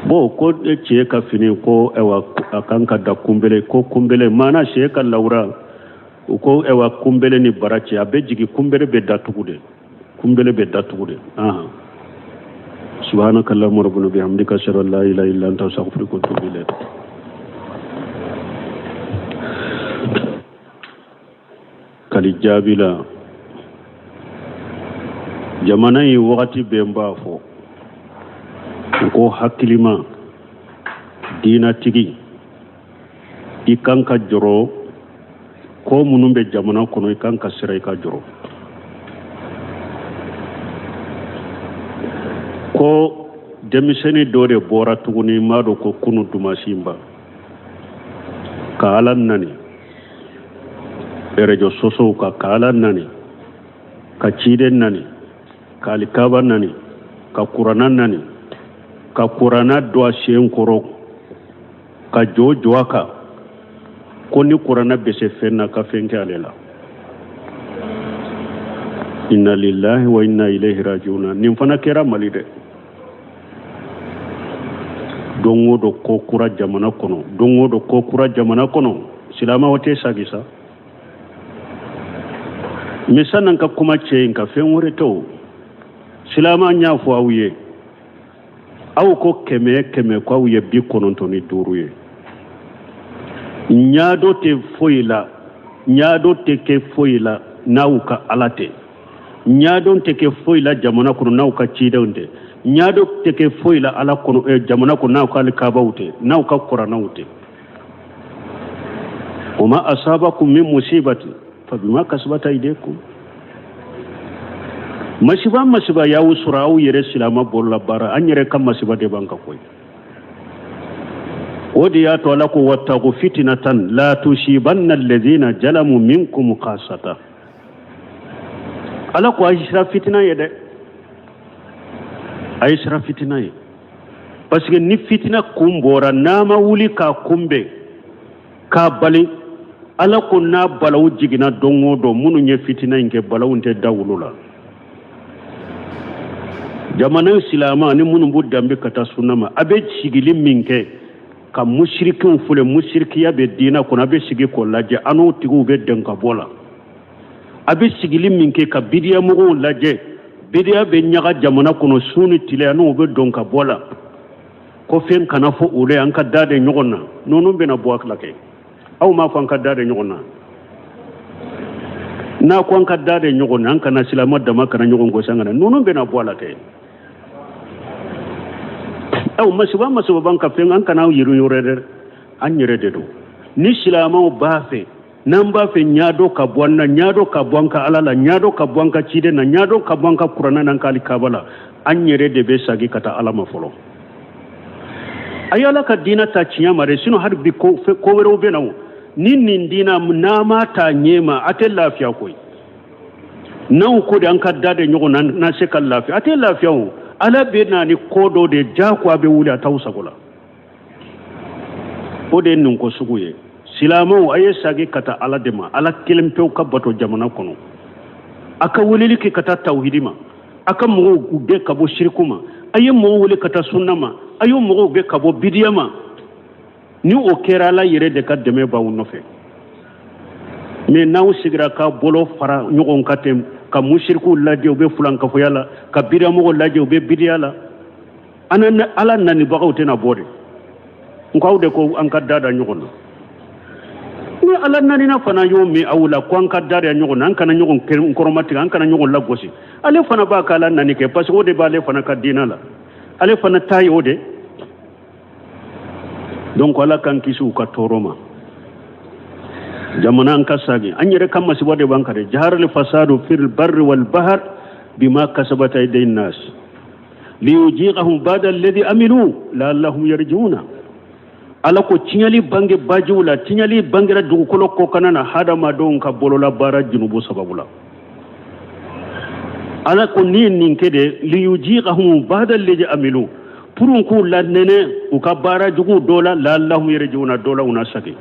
Bon, ko cɛ ka fini ko ayiwa a kan ka da kunbele, ko kunbele maana cɛ ka lawura, u ko ayiwa kunbele ni bara cɛ a bɛ jigin, kunbele bɛ datugu de, kunbele bɛ datugu de. Ahan. Subhanaka allahumma rabbana bihamdika ashhadu an la ilaha illa anta astaghfiruka wa atubu ilayk. Kali jaabi la jamana in wagati bɛɛ n b'a fɔ n ko hakilima diinatigi i kan ka jɔrɔ ko minnu bɛ jamana kɔnɔ, i kan ka siran, i ka jɔrɔ ko denmisɛnnin dɔ de bɔra tuguni, n b'a dɔn ko kunu dumasinba ka Ala nani réseaux sociaux kan, ka Ala nani, ka ciden nani, ka alikaba nani, ka kurana nani, ka kurana don a sen kɔrɔ, ka jɔ jɔ a kan, ko ni kurana bɛ se fɛn na ka fɛn kɛ ale la. Inna lillahi wa inna ilayhi rajiuna. Nin fana kɛra Mali dɛ. Don o don ko kura jamana kɔnɔ, don o don ko kura jamana kɔnɔ, silamɛw tɛ sagi sa. Mais san'an ka kuma cɛ in kan, fɛn wɛrɛ tɛ o. Silamɛ, n y'a fɔ aw ye, aw ko 100 100 ko aw ye 95 ye. Ɲaadɔ tɛ foyi la, ɲaadɔ tɛ kɛ foyi la n'aw ka Ala tɛ. Ɲaadɔn tɛ kɛ foyi la jamana kɔnɔ n'aw ka cidenw tɛ. Ɲaadɔ tɛ kɛ foyi la Ala kɔnɔ, jamana kɔnɔ n'aw ka alikabaw tɛ, n'aw ka kuranaw tɛ. Wa ma asabakum min musibati fa bima kasabat aydikum. Masiba masiba y'aw sɔrɔ aw yɛrɛ silama bolola baara, an yɛrɛ ka masiba de b'an kan koyi. O de y'a to Ala ko wattaqu fitnatan la tusibanna alladhina zalamu minkum khasata. Ala ko a ye siran fitina ye dɛ, a ye siran fitina ye, parce que ni fitina kun bɔra, n'a ma wuli k'a kunbɛn k'a bali, Ala ko n'a balaw jiginna don o don, minnu ye fitina in kɛ, balaw tɛ da wolo la. Jamana silama ni minnu b'u danbe ka taa sunna ma, a bɛ sigili min kɛ ka musirikiw filɛ, musirikiya bɛ diinɛ kɔnɔ, a bɛ sigi k'o lajɛ, an n'o tigiw bɛ dɛn ka bɔ la. A bɛ sigili min kɛ ka bidiya mɔgɔw lajɛ, bidiya bɛ ɲaga jamana kɔnɔ su ni tile, an n'o bɛ dɔn ka bɔ la, ko fɛn kana fɔ olu ye, an ka da de ɲɔgɔn na. Ninnu bɛna bɔ a la kɛ. Aw m'a fɔ an ka da de ɲɔgɔn na? N'a ko an ka da de ɲɔgɔn na, an kana silama dama kana ɲɔgɔn gosi, an kana, ninnu bɛna bɔ a la kɛ. Aw masiba masiba b'an ka fɛn, an kana aw yɛrɛ yɔrɔ dɛ, an yɛrɛ de don. Ni silamaw b'a fɛ, n'an b'a fɛ ɲaadɔ ka bɔ an na, ɲaadɔ ka bɔ an ka Ala la, ɲaadɔ ka bɔ an ka ciden na, ɲaadɔ ka bɔ an ka kuranɛ n'an ka alikaba la, an yɛrɛ de bɛ sagi ka taa Ala ma fɔlɔ. A ye Ala ka diinɛ ta tiɲɛ ma dɛ, sinon hali bi ko wɛrɛw bɛ na o. Ni nin diinɛ n'an m'a ta ɲɛ ma, a tɛ lafiya koyi. N'anw ko de an ka da de ɲɔgɔn na, n'an se ka lafiya, a tɛ lafiya o. Ala bɛ na ni ko dɔ de diyagoya, a bɛ wuli a t'aw sago la. O de ye nin ko sugu ye. Silamɛw, a ye sagi ka taa Ala de ma, Ala kelen pewu ka bato jamana kɔnɔ. A ka weleli kɛ ka taa tawhidi ma, a ka mɔgɔw gɛn ka bɔ siriku ma, a ye mɔgɔw wele ka taa sunna ma, a ye mɔgɔw gɛn ka bɔ bidiya ma. Ni o kɛra, Ala yɛrɛ de ka dɛmɛ b'aw nɔfɛ. Mais n'aw sigira ka bolo fara ɲɔgɔn kan ten, ka musirikuw lajɛ, u bɛ fulankafoya la, ka bidiyamɔgɔw lajɛ, u bɛ bidiya la, an Ala nanibagaw tɛna bɔ de. N ko aw de ko an ka da da ɲɔgɔn na. Ni Ala nanina fana y'o min aw la ko an ka da da ɲɔgɔn na, an kana ɲɔgɔn kɔrɔmatigɛ, an kana ɲɔgɔn lagosi, ale fana b'a ka Ala nani kɛ, parce que o de b'ale fana ka diinɛ la, ale fana ta ye o de. Donc Ala k'an kisi u ka tɔɔrɔ ma. Jamana an ka sagi, an yɛrɛ ka masiba de b'an kan dɛ. Jaharal fasadu fil barri wal bahar bima kasabat aydin nas liyuziqahum ba'da alladhi amilu la'allahum yarji'una. Ala ko tiɲɛli bange bajiw la, tiɲɛli bangera dugukolo kɔkanna na hadamadenw ka bolola baara junubu sababu la. Ala ko ni nin kɛ de, liyuziqahum ba'da alladhi amilu, pour k'u lanɛnɛ u ka baara jugu dɔ la, la'allahum yarji'una, dɔ la u na sagi.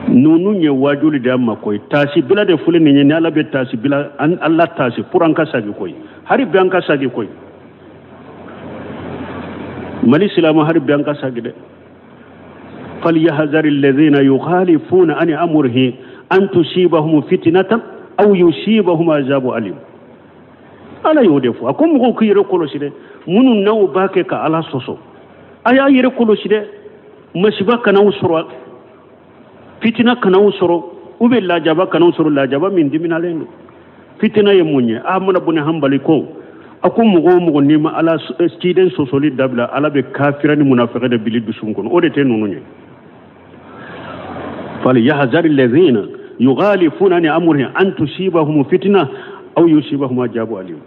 Ninnu ye wajuli de an ma koyi, taasibila de filɛ nin ye. Ni Ala bɛ taasibila, an Ala taasi pour an ka sagi koyi. Hari bi an ka sagi koyi, Mali silama, hari bi an ka sagi dɛ. Falyahzari alladhina yukhalifuna an amrihi an tusibahum fitnatan aw yusibahum azabu alim. Ala y'o de fɔ, a ko mɔgɔw k'u yɛrɛ kɔlɔsi dɛ, minnu n'aw b'a kɛ ka Ala sɔsɔ, a y'a yɛrɛ kɔlɔsi dɛ, masiba kana aw sɔrɔ, fitina kana aw sɔrɔ, u bɛ lajaba kana aw sɔrɔ, lajaba min diminalen don. Fitina ye mun ye? Ahmad bun Hanbali ko, a ko mɔgɔ o mɔgɔ n'i ma Ala ciden sɔsɔli dabila, Ala bɛ kafira ni munafɛkɛ de bili dusukun kɔnɔ. O de tɛ ninnu ye. Falyahzari alladhina yukhalifuna an amrihi an tusibahum fitna aw yusibahum azabu alim.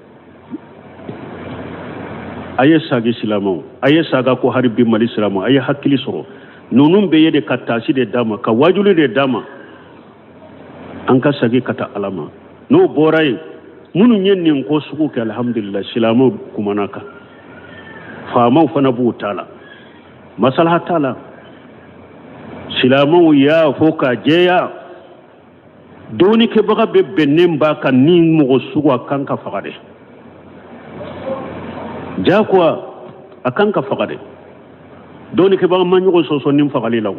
A ye sagi silamaw, a ye saga ko hari bi Mali silamaw, a ye hakili sɔrɔ. Ninnu bɛɛ ye de ka taasi de d'a ma, ka wajuli de d'a ma, an ka sagi ka taa Ala ma. N'o bɔra yen, minnu ye nin ko sugu kɛ, alhamdulillah, silamɛw kumana kan, faamaw fana b'u ta la, masalaha t'a la. Silamɛw y'a fɔ ka jɛya, dɔnnikɛbaga bɛ bɛnnen b'a kan ni mɔgɔ sugu a kan ka faga de, jagoya a kan ka faga de. Dɔnnikɛbaga ma ɲɔgɔn sɔsɔ ni fagali la. O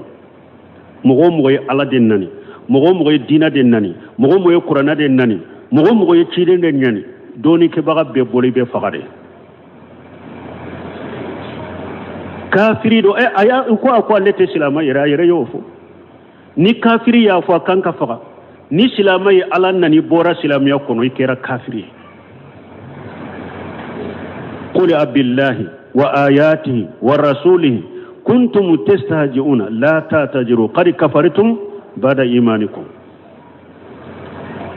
mɔgɔ o mɔgɔ ye Ala de nani, mɔgɔ o mɔgɔ ye diinɛ de nani, mɔgɔ o mɔgɔ ye kuranɛ de nani, mɔgɔ o mɔgɔ ye ciden de nani, dɔnnikɛbaga bɛɛ bolo i bɛ faga de. Kafiri don ɛ, a y'a ko a ko ale tɛ silamɛ yɛrɛ, a yɛrɛ y'o fɔ. Ni kafiri y'a fɔ a kan ka faga, ni silamɛ ye Ala nani bɔra silamɛya kɔnɔ, i kɛra kafiri ye. Qul abillahi wa ayatihi wa rasulihi kuntum tastahzi'una la ta'taziru qad kafartum ba'da imanikum.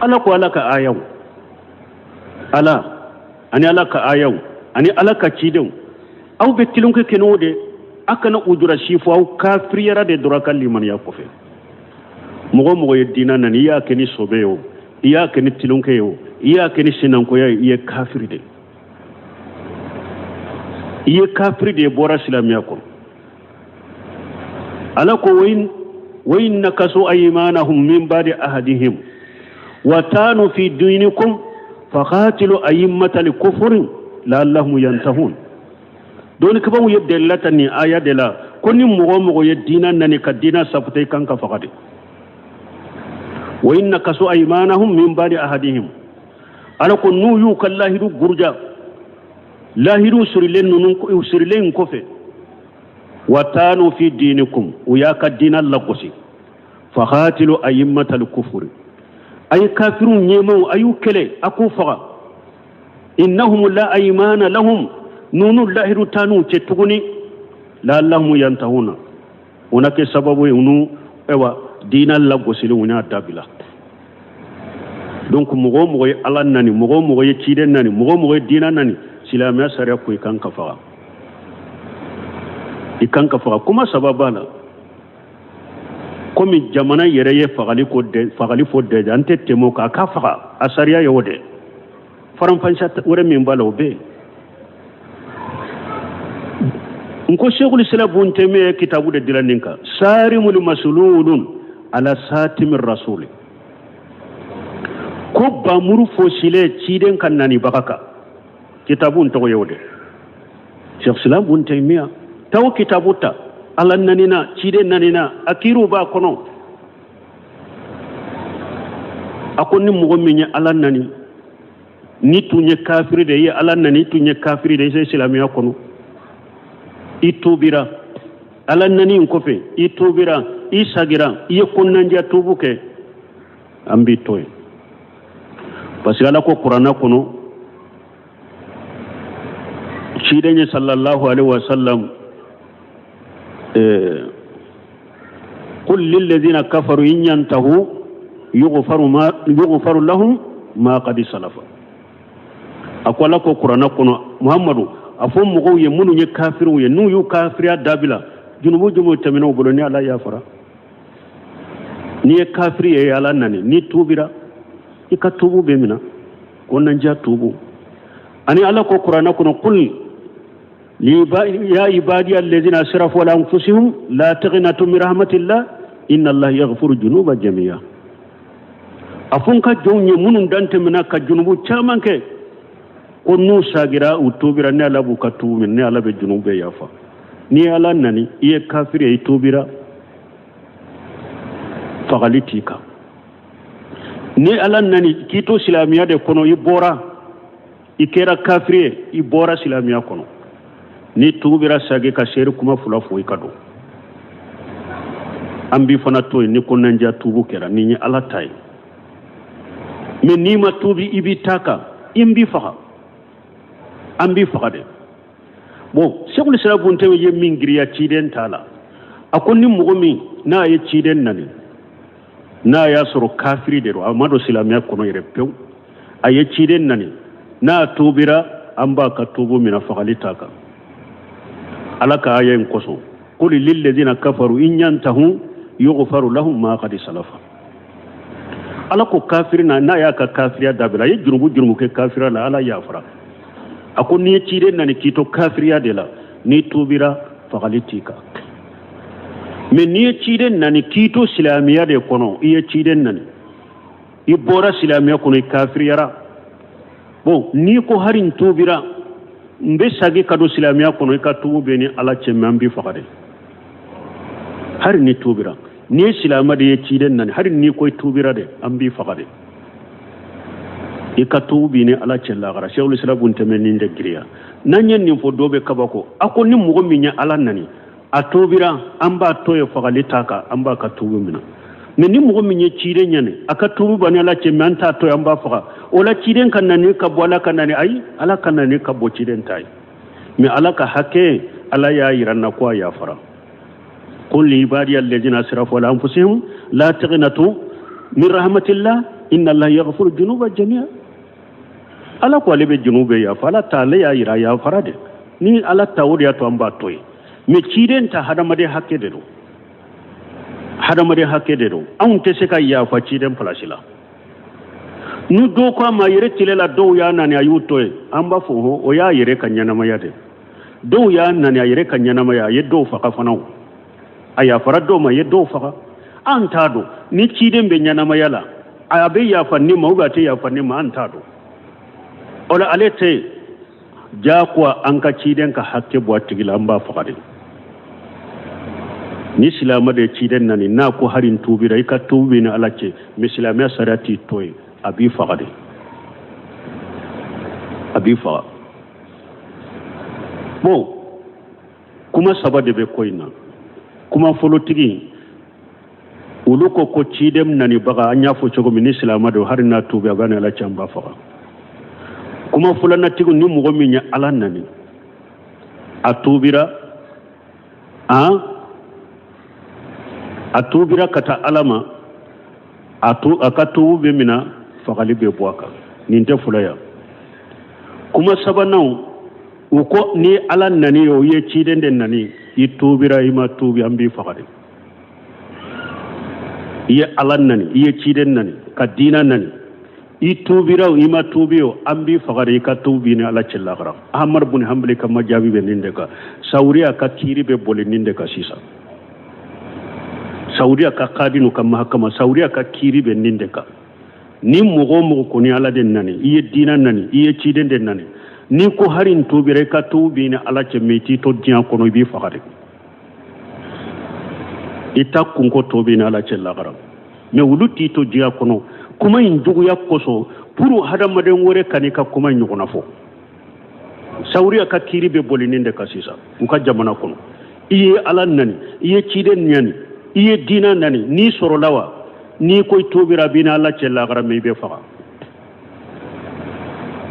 Ala ko Ala ka ayaw, Ala ani Ala ka ayaw ani Ala ka cidenw, aw bɛ tulonkɛ kɛ n'o de, a kana ujura si fɔ, aw kafiriyara de dɔrɔn ka limaniya kɔfɛ. Mɔgɔ o mɔgɔ ye diinɛ nani, i y'a kɛ ni sɔbɛ ye o, i y'a kɛ ni tulonkɛ ye o, i y'a kɛ ni sinankoya ye, i ye kafiri de, i ye kafiri de ye, bɔra silamɛya kɔnɔ. Ala ko wa in nakasu aymanahum min ba'di ahadihim wa tanu fi dinikum faqatilu a'immatal kufri la'allahum yantahun. Dɔnnikɛbaaw ye delila ta nin aya de la ko ni mɔgɔ o mɔgɔ ye diina nani ka diina safuta, i kan ka faga de. Wa in nakasu aymanahum min ba'di ahadihim, Ala ko n'u y'u ka lahidu guruja, lahidu sirilen ninnu sirilen kɔfɛ, wa tanu fi dinikum, u y'a ka diina lagosi, faqatilu a'immatal kufri, a ye kafiriw ɲɛmaw a y'u kɛlɛ, a k'u faga. Innahum la aymana lahum, nunu lahidu t'an cɛ tuguni, la'allahum yantahuna, o na kɛ sababu ye nu ayiwa diina lagosili u y'a dabila. Donc mɔgɔ o mɔgɔ ye Ala nani, mɔgɔ o mɔgɔ ye ciden nani, mɔgɔ o mɔgɔ ye diina nani, silamɛya sariya ko i kan ka faga, i kan ka faga. Kuma saba b'a la. Komi jamana yɛrɛ ye fagali ko de, fagali fɔ déjà, an tɛ tɛmɛ o kan, a ka faga, a sariya ye o de. Faranfasiya wɛrɛ min b'a la, o bɛ yen. N ko Seikhul Islam Bun Taymiya ye kitabu de dilan nin kan, sarimul masululun ala satimi rasuli, ko bamuru fosilen ciden ka nanibaga kan. Kitabu n tɔgɔ ye o de, Sheikh Islam Bun Taymiya taw kitabu ta, Ala nanina, ciden nanina, a kiiriw b'a kɔnɔ. A ko ni mɔgɔ min ye Ala nani, ni tun ye kafiri de ye, Ala nani, i tun ye kafiri de ye, i se silamɛya kɔnɔ, i tubira Ala nani in kɔfɛ, i tubira, i sagira, i ye kɔnɔnajɛya tubu kɛ, an b'i to yen. Parce que Ala ko kuranɛ kɔnɔ, ciden ye sallallahu alaihi wa sallam, Qul lilladhina kafaru in yantahu yughfaru ma yughfaru lahum ma qad salafa. A ko Ala ko kuranna kɔnɔ, Muhammadu, a fɔ mɔgɔw ye minnu ye kafiriw ye, n'u y'u kafiriya dabila, junubu junubu tɛmɛna u bolo, ni Ala yafara. N'i ye kafiri ye, Ala nani, n'i tuubira, i ka tuubu bɛ mina, kɔnɔnajɛya tuubu. Ani Ala ko kuranna kɔnɔ, qul ya ibadiya alladhina asrafu ala anfusihim la taqnatu min rahmatillah inna allaha yaghfiru junuba jami'a. A fɔ n ka jɔnw ye minnu dan tɛmɛna ka junubu caman kɛ, ko n'u sagira, u tuubira, ne Ala b'u ka tuubu minɛ, ne Ala bɛ junubu bɛɛ yafa. N'i ye Ala nani, i ye kafiri ye, i tuubira, fagali t'i kan. Ni Ala nani k'i to silamɛya de kɔnɔ, i bɔra, i kɛra kafiri ye, i bɔra silamɛya kɔnɔ, n'i tuubira, sagi ka seeri kuma fila fɔ, i ka don, an b'i fana to yen ni kɔnɔnajɛya tuubu kɛra. Nin ye Ala ta ye. Mais n'i ma tuubi, i b'i ta kan, i b'i faga, an b'i faga de. Bon, Sekul Islam Bun Taymiya ye min giriya ciden ta la, a ko ni mɔgɔ min n'a ye ciden nani, n'a y'a sɔrɔ kafiri de don, a ma don silamɛya kɔnɔ yɛrɛ pewu, a ye ciden nani, n'a tuubira, an b'a ka tuubu minɛ, fagali t'a kan, Ala ka aya in kosɔn: qul lilladhina kafaru in yantahu yughfaru lahum ma qad salafa. Ala ko kafiri na, n'a y'a ka kafiriya dabila, a ye jurumu jurumu kɛ kafiriya la, Ala yafara. A ko n'i ye ciden nani k'i to kafiriya de la, n'i tuubira, fagali t'i kan. Mais n'i ye ciden nani k'i to silamɛya de kɔnɔ, i ye ciden nani, i bɔra silamɛya kɔnɔ, i kafiriyara, bon, n'i ko hari n tuubira, n bɛ sagi ka don silamɛya kɔnɔ, i ka tuubu bɛ ni Ala cɛ, mais an b'i faga de. Hari n'i tuubira, n'i ye silamɛ de ye, ciden nani, hari n'i ko i tuubira de, an b'i faga de. I ka tuubu b'i ni Ala cɛ lagara. Sɛkul Islam Bun Taymiya nin de giriya. N'an ye nin fɔ, dɔ bɛ kabako. A ko ni mɔgɔ min ye Ala nani, a tuubira, an b'a to yen, fagali t'a kan, an b'a ka tuubu minɛ. Mais ni mɔgɔ min ye ciden nani, a ka tuubu b'a ni Ala cɛ, mais an t'a to yen, an b'a faga. O la, ciden ka nani ka bɔ Ala ka nani? Ayi, Ala ka nani ka bɔ ciden ta ye. Mais Ala ka hakɛ, Ala y'a yira n na ko a yafara. Qul li ibadiya alladhina asrafu ala anfusihim la taqnatu min rahmatillah inna allaha yaghfiru dhunuba jami'a. Ala ko ale bɛ junubu bɛɛ yafa. Ala ta, ale y'a yira a yafara de. Ni Ala ta, o de y'a to an b'a to yen. Mais ciden ta, hadamaden hakɛ de don, hadamaden hakɛ de don. Anw tɛ se ka yafa ciden place la. Ni dɔw ko a ma yɛrɛ tile la, dɔw y'a nani, a y'u to yen, an b'a fɔ hɔn, o y'a yɛrɛ ka ɲɛnamaya de. Dɔw y'a nani a yɛrɛ ka ɲɛnamaya, a ye dɔw faga fana. O a yafara dɔw ma, a ye dɔw faga. An t'a dɔn ni ciden bɛ ɲɛnamaya la, a bɛ yafa ne ma ou bien a tɛ yafa ne ma, an t'a dɔn. O la, ale tɛ yen diyagoya an ka ciden ka hakɛ bɔ a tigi la, an b'a faga de. Ni silamɛ de ye ciden nani, n'a ko hari n tuubira, i ka tuubi b'i ni Ala cɛ, mais silamɛya sariya t'i to yen, a b'i faga de, a b'i faga. Bon, kuma saba de bɛ ko in na. Kuma fɔlɔtigi olu ko ko ciden nanibaga, an y'a fɔ cogo min, ni silamɛ don, hali n'a tuubi, a b'a ni Ala cɛ, an b'a faga. Kuma filanatigi, ni mɔgɔ min ye Ala nani, a tuubira, an a tuubira ka taa Ala ma, a tu a ka tuubu bɛ mina, fagali bɛ bɔ a kan. Nin tɛ fula ya. Kuma sabanan, u ko ni Ala nani ye, o ye ciden de nani, i tuubira, i ma tuubi, an b'i faga de. I ye Ala nani, i ye ciden nani, ka diina nani, i tuubira o, i ma tuubi o, an b'i faga de. I ka tuubi ni Ala cɛ lagara. Ahamadu bun Hanbali ka majaabi bɛ nin de kan. Saudiya ka kiiri bɛ boli nin de kan sisan. Saudiya ka kadinu ka mahakama, Saudiya ka kiiri bɛ nin de kan. Ni mɔgɔ o mɔgɔ kɔni Ala de nani, i ye diina nani, i ye ciden de nani, n'i ko hari n tuubira, i ka tuubi ni Ala cɛ, mais i t'i to diɲɛ kɔnɔ, i b'i faga de. I ta kunko tɔ b'i ni Ala cɛ lagara. Mais olu t'i to diɲɛ kɔnɔ kuma in juguya kosɔn, pour hadamaden wɛrɛ kan'i ka kuma in ɲɔgɔnna fɔ. Sawuriya ka kiiri bɛ boli nin de kan sisan u ka jamana kɔnɔ. I ye Ala nani, i ye ciden nani, i ye diina nani, n'i sɔrɔla wa, n'i ko i tuubira, b'i ni Ala cɛ lagara, mais i bɛ faga.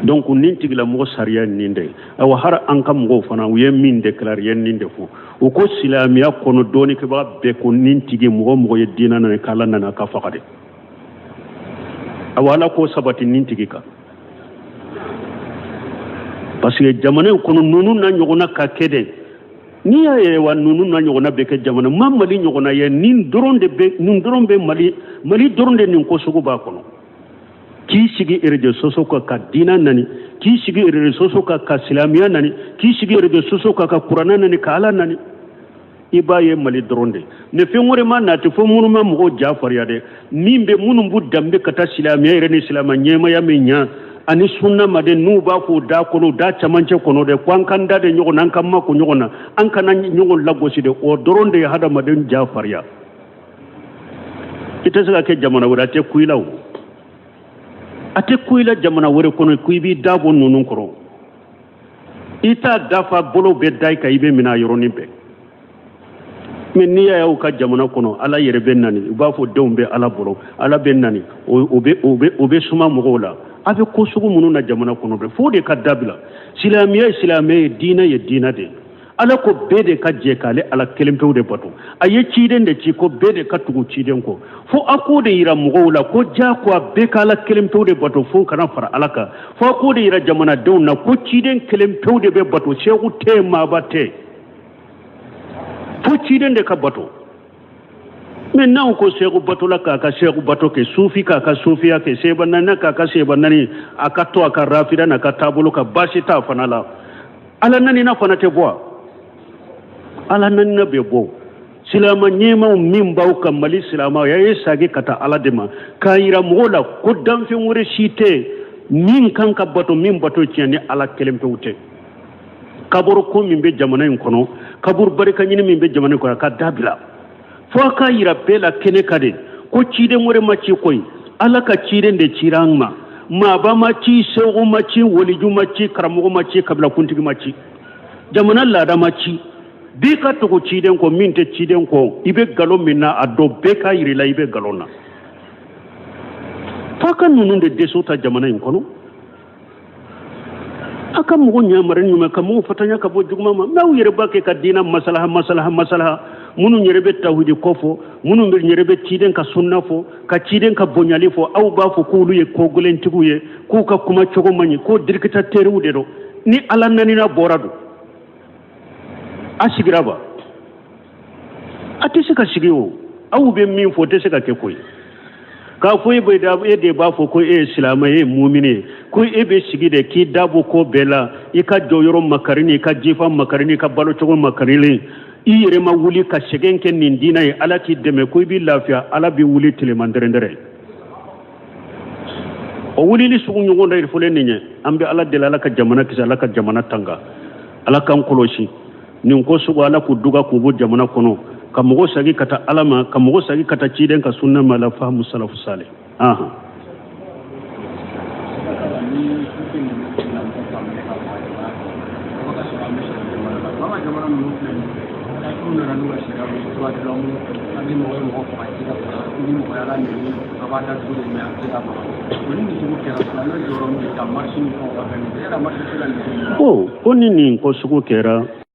Donc nin tigilamɔgɔ sariya nin de ye. Ayiwa, hali an ka mɔgɔw fana, u ye min déclarer, ye nin de fɔ. U ko silamɛya kɔnɔ dɔɔnikɛbaga bɛɛ ko nin tigi mɔgɔ o mɔgɔ ye diinɛ nani k'ala nani a ka faga de. Awa ala k'o sabati nin tigi kan, parce que jamana in kɔnɔ ninnu na ɲɔgɔnna ka kɛ dɛ. N'i y'a ye wa ninnu na ɲɔgɔnna bɛ kɛ jamana ma, Mali ɲɔgɔnna ye nin dɔrɔn de bɛ, nin dɔrɔn bɛ Mali, Mali dɔrɔn de nin ko sugu b'a kɔnɔ. K'i sigi réseaux sociaux kan ka diina nani, k'i sigi réseaux sociaux kan ka silamɛya nani, k'i sigi réseaux sociaux kan ka kuranɛ nani, ka ala nani, i b'a ye Mali dɔrɔn de. Ni fɛn wɛrɛ ma nati fo minnu ma mɔgɔw ja fariya dɛ, min bɛ minnu b'u danbe ka taa silamɛya yɛrɛ ni silamɛ ɲɛmaya min ɲa ani sunna ma dɛ, n'u b'a fɔ da kɔnɔ, da camancɛ kɔnɔ dɛ, ko an k'an da de ɲɔgɔn na, an k'an mako ɲɔgɔn na, an kana ɲɔgɔn lagosi dɛ, o dɔrɔn de ye hadamaden ja fariya. I tɛ se ka kɛ jamana wɛrɛ, a tɛ ku i la o, a tɛ ku i la jamana wɛrɛ kɔnɔ ko i b'i da bɔ ninnu kɔrɔ. I t'a dafa, bolo bɛ da i kan, i bɛ minɛ a yɔrɔnin bɛɛ. Mais n'i y'a y'aw ka jamana kɔnɔ, ala yɛrɛ bɛ nani, u b'a fɔ denw bɛ ala bolo, ala bɛ nani, o bɛ suma mɔgɔw la. A bɛ ko sugu minnu na jamana kɔnɔ dɛ, f'o de ka dabila. Silamɛya ye silamɛya ye, diinɛ ye diinɛ de ye. Ala ko bɛɛ de ka jɛ k'ale ala kelen pewu de bato. A ye ciden de ci ko bɛɛ de ka tugu ciden kɔ. Fo a k'o de yira mɔgɔw la ko diyagoya bɛɛ ka ala kelen pewu de bato, fo kana fara ala kan. Fo a k'o de yira jamanadenw na ko ciden kelen pewu de bɛ bato, seku tɛ, maaba tɛ, fo ciden de ka bato. Mais n'anw ko seku batola k'a ka seku bato kɛ, sufi k'a ka sufiya kɛ, seba naani k'a ka seba naani, a ka to a ka rafida n'a ka taabolo kan, baasi t'a fana la. Ala nanina fana tɛ bɔ wa? Ala nanina bɛ bɔ. Silama ɲɛmaw min b'aw kan, Mali silamaw, a ye sagi ka taa ala de ma k'a yira mɔgɔw la ko danfɛn wɛrɛ si tɛ min kan ka bato, min bato tiɲɛ ni ala kelen pewu tɛ. Kaburu ko min bɛ jamana in kɔnɔ, kaburu barika ɲini min bɛ jamana in kɔnɔ, a ka dabila. Fo a k'a yira bɛɛ la kɛnɛ kan de ko ciden wɛrɛ ma ci koyi, ala ka ciden de cira an ma. Maaba ma ci, seku ma ci, waliju ma ci, karamɔgɔ ma ci, kabila kuntigi ma ci, jamana laada ma ci. Bɛɛ ka tugu ciden kɔ. Min tɛ ciden kɔ, i bɛ nkalon min na, a dɔn bɛɛ k'a yir'i la i bɛ nkalon na. F'a ka ninnu de dɛsɛ ta jamana in kɔnɔ. A ka mɔgɔ ɲamari ɲuman ka mɔgɔ fatanya ka bɔ juguman ma. N'aw yɛrɛ b'a kɛ ka diina masalaha masalaha masalaha, minnu yɛrɛ bɛ tawhidi ko fɔ, minnu bɛ yɛrɛ bɛ ciden ka sunna fɔ, ka ciden ka bonyali fɔ, aw b'a fɔ k'olu ye kogɛlɛntigiw ye, k'u ka kuma cogo man ɲi, ko dirikitatɛriw de don. Ni ala nanina bɔra don, a sigira ba, a tɛ se ka sigi o. Aw bɛ min fɔ, o tɛ se ka kɛ koyi. K'a fɔ e bɛ da, e de b'a fɔ ko e ye silamɛ ye, mumini ye, ko e bɛ sigi de k'i da bɔ ko bɛɛ la, i ka jɔyɔrɔ makarini, i ka jifa makarini, i ka balocogo makarilen, i yɛrɛ ma wuli ka sɛgɛn kɛ nin diinɛ ye, ala k'i dɛmɛ ko i b'i lafiya. Ala b'i wuli tileman dɛrɛndɛrɛ. O wulili sugu ɲɔgɔn dɔ fɔlen nin ye. An bɛ ala deli, ala ka jamana kisi, ala ka jamana tanga, ala k'an kɔlɔsi nin ko sugu, ala k'u duga k'u bɔ jamana kɔnɔ, ka mɔgɔ sagi ka taa ala ma, ka mɔgɔ sagi ka taa ciden ka sunna ma, la fahamu salafu salih. Ahan. Ko ni nin ko sugu kɛra.